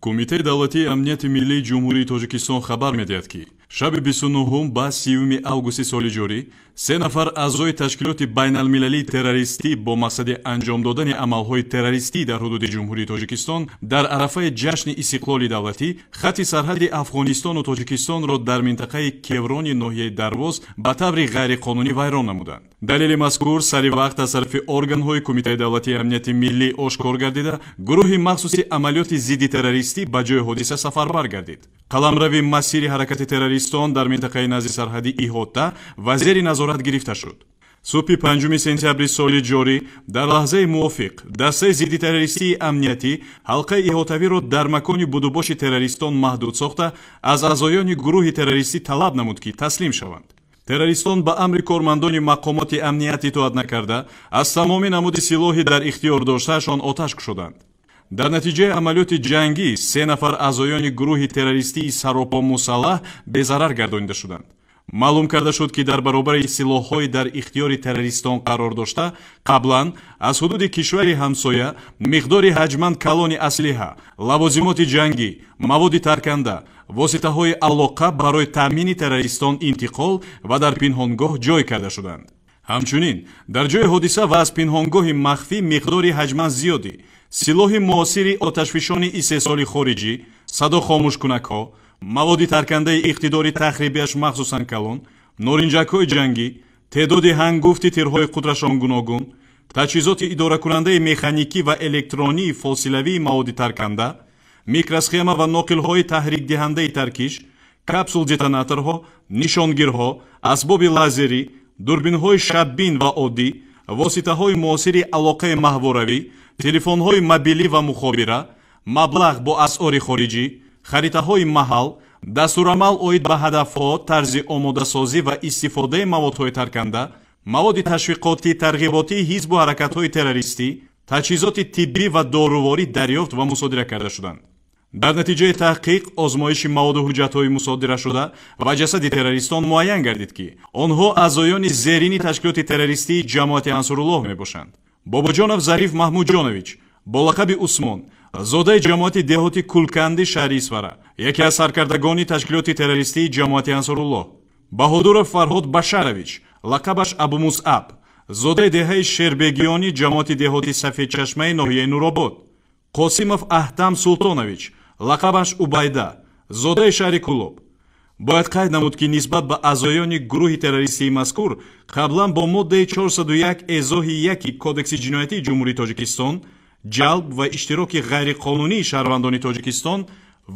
Кумитаи давлатии амнияти миллии Ҷумҳурии Тоҷикистон хабар медиҳад, ки шаби 29 ба 30 августи соли ҷорӣ се нафар аъзои ташкилоти байналмилалии террористӣ бо мақсади анҷом додани амалҳои террористӣ дар ҳудуди Ҷумҳурии Тоҷикистон дар арафаи ҷашни истиқлоли давлатӣ хатти сарҳади Афғонистону Тоҷикистонро дар минтақаи Кеврони ноҳияи Дарвоз ба таври ғайриқонунӣ вайрон намуданд. Далели мазкур сари вақт аз тарафи органҳои Кумитаи давлатии амнияти миллӣ ошкор гардида, гурӯҳи махсуси амалиёти зидди террористӣ ба ҷои ҳодиса сафарбар гардид. Қаламрави масири ҳаракати террористон дар минтақаи назди сарҳадӣ иҳота ва зери назорат гирифта шуд. Субҳи 5 сентябри соли ҷорӣ дар лаҳзаи мувофиқ дастаи зидди террористии амниятӣ ҳалқаи иҳотавиро дар макони будубоши террористон маҳдуд сохта, аз аъзоёни гурӯҳи террористӣ талаб намуд, ки таслим шаванд. Террористон ба амри кормандони мақомоти амният итоат накарда, аз тамоми намуди силоҳи дар ихтиёр доштаашон оташ кушоданд. Дар натиҷаи амалиёти ҷангӣ се нафар аъзоёни гурӯҳи террористии саропо мусаллаҳ безарар гардонида шуданд. Маълум карда шуд, ки дар баробари силоҳҳои дар ихтиёри террористон қарор дошта, қаблан аз ҳудуди кишвари ҳамсоя миқдори ҳаҷман калони аслиҳа, лавозимоти ҷангӣ, маводи тарканда, воситаҳои алоқа барои таъмини террористон интиқол ва дар пинҳонгоҳ ҷой карда шуданд. Ҳамчунин дар ҷои ҳодиса ва аз пинҳонгоҳи махфӣ миқдори ҳаҷман зиёдӣ силоҳи муосири оташфишони истеҳсоли хориҷӣ, садохомӯшкунакҳо, маводи таркандаи иқтидори тахрибияш махсусан калон, норинҷакҳои ҷангӣ, теъдоди ҳангуфти тирҳои қудрашон гуногун, таҷҳизоти идоракунандаи механикӣ ва электронии фосилавии маводи тарканда, микросхема ва ноқилҳои таҳрикдиҳандаи таркиш, капсул-детонаторҳо, нишонгирҳо, асбоби лазерӣ, дурбинҳои шаббин ва оддӣ, воситаҳои муосири алоқаи маҳворавӣ, телефонҳои мобилӣ ва мухобира, маблағ бо асъори хориҷӣ, харитаҳои маҳал, дастурамал оид ба ҳадафҳо, тарзи омодасозӣ ва истифодаи маводҳои тарканда, маводи ташвиқотӣ, тарғиботии ҳизбу ҳаракатҳои террористӣ, таҷҳизоти тиббӣ ва доруворӣ дарёфт ва мусодира карда шуданд. Дар натиҷаи таҳқиқ, озмоиши маводу ҳуҷҷатҳои мусодирашуда ва ҷасади террористон муайян гардид, ки онҳо аъзоёни зерини ташкилоти террористии ҷамоати Ансоруллоҳ мебошанд. Бобоҷонов Зариф Маҳмудҷонович бо лақаби Усмон, зодаи ҷамоати деҳоти Кулканди шаҳри Исфара, яке аз саркардагони ташкилоти террористии ҷамоати Ансоруллоҳ. Баҳодуров Фарҳод Башарович, лақабаш Абумусаб, зодаи деҳаи Шербегиёни ҷамоати деҳоти Сафедчашмаи ноҳияи Нуробод. Қосимов Аҳтам Султонович, лақабаш Убайда, зодаи шаҳри Кулоб. Бояд қайд намуд, ки нисбат ба аъзоёни гурӯҳи террористии мазкур қаблан бо моддаи 401 эзоҳи 1 Кодекси ҷиноятии Ҷумҳурии Тоҷикистон ҷалб ва иштироки ғайриқонунии шаҳрвандони Тоҷикистон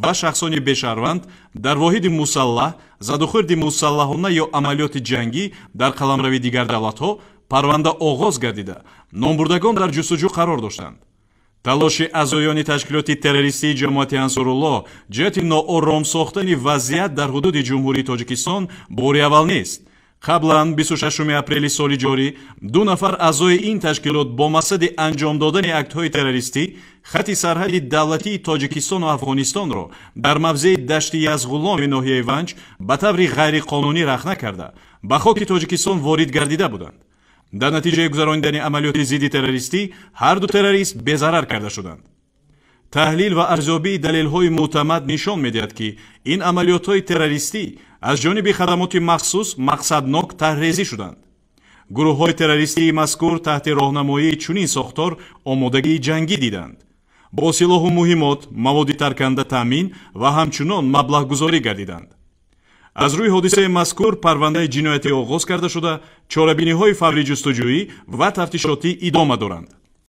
ва шахсони бешаҳрванд дар воҳиди мусаллаҳ, задухӯрди мусаллаҳона ё амалиёти ҷангӣ дар қаламрави дигар давлатҳо парванда оғоз гардида, номбурдагон дар ҷустуҷӯ қарор доштанд. Талоши аъзоёни ташкилоти террористии ҷамоати Ансоруллоҳ ҷиҳати ноором сохтани вазъият дар ҳудуди Ҷумҳурии Тоҷикистон бори аввал нест. Қаблан 26 апрели соли ҷорӣ ду нафар аъзои ин ташкилот бо мақсади анҷом додани актҳои террористӣ хатти сарҳади давлатии Тоҷикистону Афғонистонро дар мавзеи дашти Язғуломи ноҳияи Ванҷ ба таври ғайриқонунӣ рахна карда, ба хоки Тоҷикистон ворид гардида буданд. Дар натиҷаи гузаронидани амалиёти зидди террористӣ ҳар ду террорист безарар карда шуданд. Таҳлил ва арзёбии далелҳои мӯътамад нишон медиҳад, ки ин амалиётҳои террористӣ аз ҷониби хадамоти махсус мақсаднок таҳрезӣ шуданд. Гурӯҳҳои террористии мазкур таҳти роҳнамоии чунин сохтор омодагии ҷангӣ диданд. Бо силоҳу муҳимот, маводи тарканда таъмин ва ҳамчунон маблағгузорӣ гардиданд. Аз рӯи ҳодисаи мазкур парвандаи ҷиноятӣ оғоз карда шуда, чорабиниҳои фаври ҷустуҷӯӣ ва тафтишотӣ идома доранд.